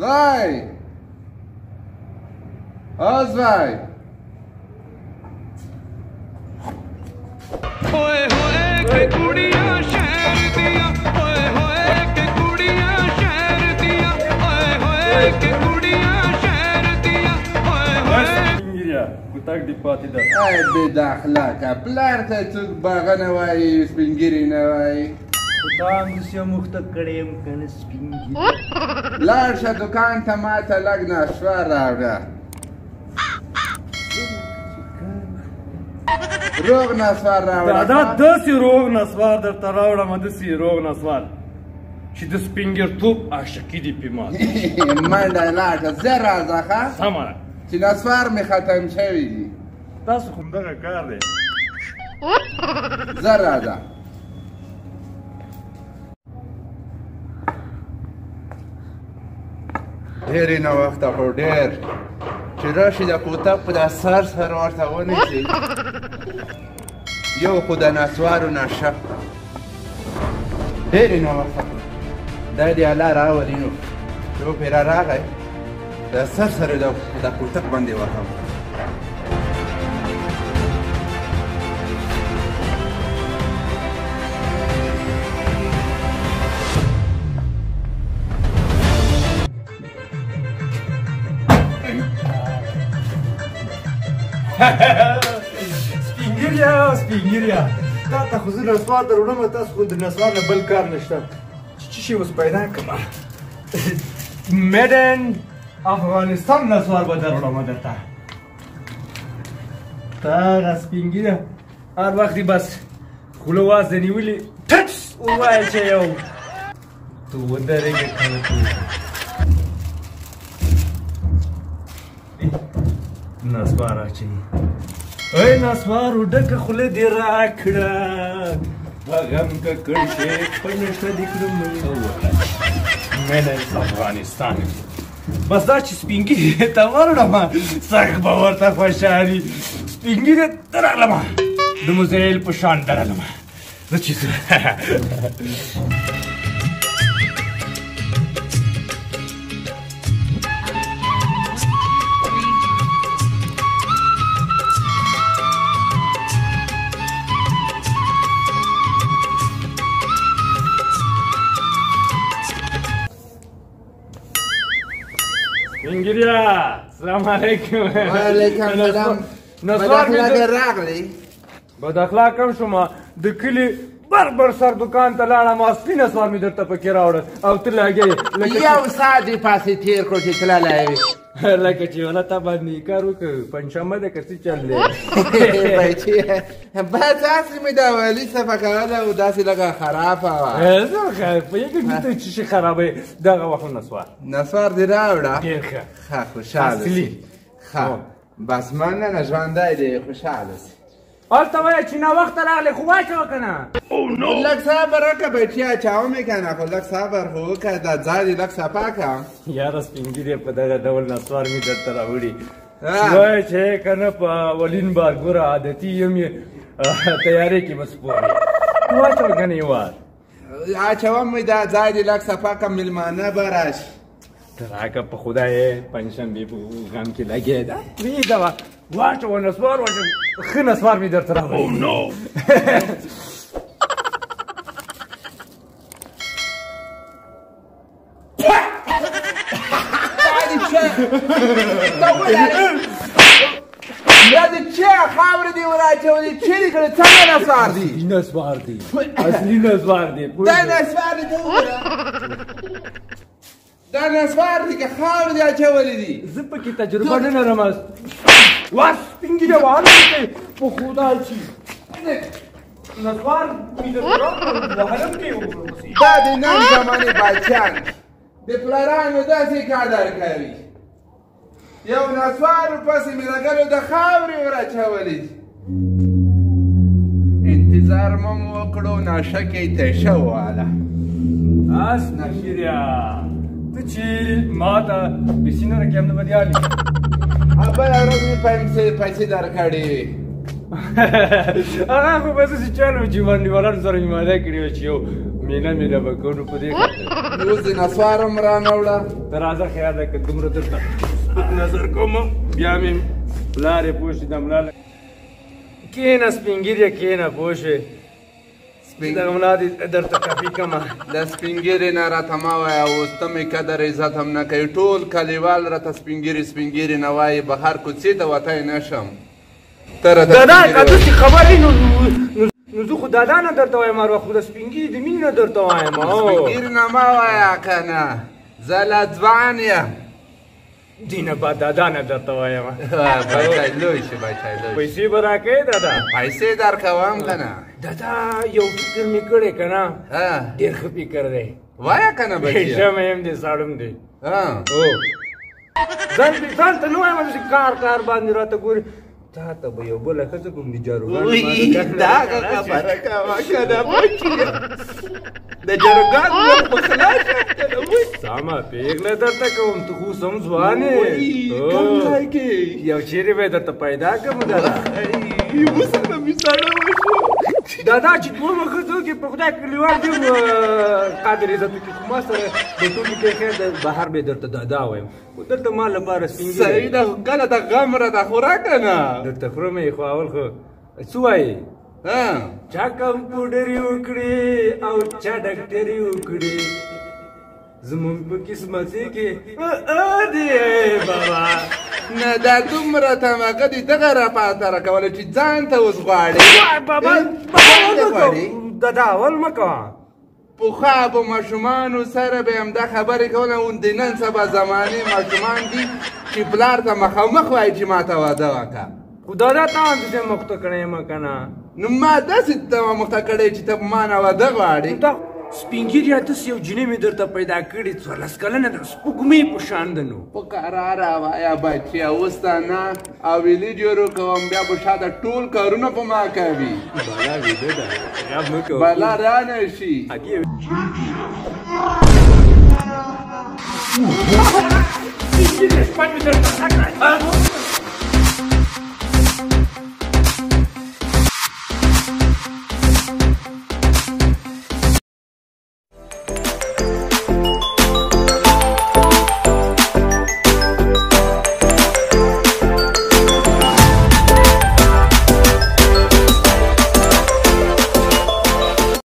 زوی، او زوی. ਓਏ ਹੋਏ ਕਿ ਕੁੜੀਆਂ ਸ਼ਹਿਰ ਦੀਆਂ, ਓਏ ਹੋਏ ਕਿ ਕੁੜੀਆਂ ਸ਼ਹਿਰ ਦੀਆਂ, ਓਏ ਹੋਏ ਕਿ ਕੁੜੀਆਂ ਸ਼ਹਿਰ ਦੀਆਂ, ਓਏ ਹੋਏ। سپینګیریا کوتک دې پاتې ده. ای بې اخلاقه، پلار ته څوک باغه نه وایي، سپینږیري نه وایي. خو تا هم داسې مخته کړی یم که نه سپینږیري؟ لاړ شه دوکان ته، ما ته لږ نسوار راوړه، روغ نسوار راوړه. دادا داسې روغ نسوار درته راوړم، داسې روغ نسوار چې د سپینګیرتوب عاشقي دې پې ماته. منډه لاړ شه، زر راځه. ښه سمه ده. چې نسوار مې ختم شوي دي. تاسو خو همدغه کار دی. زر راځه. ډېر یې ناوخته خو ډېر چې راشي د کوتک په دا سر سر ورته ونیسي. یو خو د نسوارو نشه ډېر یې ناوخته خو دا دې الله راولي. نو یو پېره راغی، د سر سر یې د کوتک باندې وهم. سپینګیریا، سپینګیریا، تا ته خو زه نسوار در وړم، تاسو خو د نسوار نه بل کار نشته. چې څه شی اوس پیدا کړم؟ میډن افغانستان نسوار به در وړم درته. تا هغه سپینګیره هر وخت دې بس خوله وازه نیولې، ټچ ووایه چې یو ته ودرېږه که نه نسوار اچوي. ای نسوارو ډکه خوله دې راکړه، په غم ککړ شې په نشه دې کړم. مینه افغانستان. بس دا چې سپینګیري ته ورړم، سخت به ورته خوشحالي. سپینګیري ته راغلم، د مزیل په شان درغلم زه چې سپینګیریا، السلام علیکم. وعلیکم السلام. نسوار مې بد اخلاقه راغلی. بد اخلاق هم شوم. د کلي بر بر سر دکان ته لاړم، اصلي نسوار مې درته پکې راوړل او ته لګې لکه یو ساعت دې پاسې تېر کړو چې تللی وې. لکه چې ولا تا باندې کار وکړ. پنجشنبه ده که څه چل دی؟ بچیه، بس هسې مې دا ولي صفا کوله او داسې لږه خرابه وه. زه پوهېږم چې ته څه شي خرابوې. دغه وخت نسوار نسوار دې راوړه. ډېر ښه. ښه، خوشحاله اصلي. ښه، بس مننه، ژوندی دی، خوشحاله سي. هلته وایه چې ناوخته راغلې، خو واچوه که نه. لږ صبر وکړه بچیه، اچوم یې که نه، خو لږ صبر خو وکړه، دا ځای دې لږ صفا کړه. یاره سپینګیرې، په دغه ډول نسوار مې درته راوړي. وایه چې که نه په اولین بار ګوره عادتي یم یې تیارې کې به سپور یې. واچوه که نه یو وار. اچوم مې، دا ځای دې لږ صفا کړه، مېلمانه به راشي. ته راکه په خدای، پنجشنبې په غم کې لګېده. پرېږده وه، واچوه نسوار، واچوه. ښه نسوار مې درته راوړی. دا دې چا خاورې دې وراچولې؟ چیرې کړې؟ څنګه نسوار دي؟ نسوار دي، اصلي نسوار دي. دا نسوار دي، ته وګوره، دا نسوار دي که خاورې دې اچولې دي؟ زه پکې تجربه نه لرم. وا سپینګیره، وهنه کوي په خدای چې نسوار مې درته راوړل، وهلم کوي. دا د نن زمانې بچیان د پلرانو داسې قدر کوي. یو نسوار پسې مې لګلو، د خاورې وراچولې دي. انتظار مم وکړو، نشه کې تشه واله. اس نشیریا، ته چې ما ته پیسې نه راکړې هم نه به دې علي. بله ورځ مې پیسې درکړې وې. هغه خو بس چې چل و چې باندې سره مې واده کړی و چې یو میله میله به کوو، نو په دې خاطر. اوس دې نسوار هم رانه وړه. ته راځه، خیال ده که دومره درته سپک نظر کوم، بیا مې پلار یې پوه شي، د ملا کښېنه سپین ږیری کښېنه، پوه شوې؟ دغه ملا دې درته کافي کمه. د سپین ږیري نه راته مه وایه، اوس ته مې قدر عزت هم نه کوي. ټول کلیوال راته سپین ږیري سپین ږیري نه وایي، بهر کوڅې ته وتی نه شم. ته راته دادا که داسې خبرې نو زه خو دادا نه درته وایم، اروا خو د سپین ږیري د مینې نه درته وایم. سپین ږیري نه مه وایه که نه، زه لا ځوان یم. دینه بعد دادا نه درته وایم. بچی لوی شي، بچی لوی شي. پیسې به راکوې دادا؟ پیسې درکوم که نه. دادا یو فکر مې کړی که نه، ډېر ښه فکر دی. وایه که نه بچیه. ژمی هم دی ساړم دی. ځان ته نه وایم چې کار کار باندې راته ګوري، تا ته به یو بله ښځه کوم د جاروګانو. دغه خبره کوه که نه بچیه، د جاروګانو مخ به خلاص شم که نه. سمه پېغله درته کوم، ته خو سم ځوان یې. کوم ځای کې؟ یو چېرې به یې درته پیدا کړم دادا. اوس به مې ساړه وشو دادا. چې دومره ښځه وکړي په خدای کلیوال دې قدر عزت وکړي، خو ما سره د ټولو کې خیر دی، بهر به یې درته دادا وایم، خو دلته ما لپاره سپین ږیری. صحیح ده، خو کله د غم راته خوره که نه. درته خورم یې، خو اول خو څه وایې؟ چا کمپیوټري وکړي او چا ډاکټري وکړي، زموږ په قسمت کې دی بابا. نه دا دومره تماکه دې دغه راپاته راکوله چې ځان ته اوس غواړې. بابا دادا اول مه کوه. پخوا به ماشومانو سره به همدا خبرې کوله، او د نن سبا زمانې ماشومان دي چې پلار ته مخامخ وایي چې ما ته واده وکړه. خو دادا تا هم داسې مخته کړی یم که نه. نو ما داسې ته مخته کړی چې ته ما نه واده غواړې. سپین ږیري داسې یو جینۍ مې درته پیدا کړې، 14 کلنه ده، سپوږمۍ په شان ده. نو په قراره وایه بچیه، اوس ته نه اویلي جورو کوم، بیا به شاته ټول کارونه په ما کوي. بلا ویده ده، غم مه کوه، بلا رانه شي. سپین ږیري شپه مې درته کړه.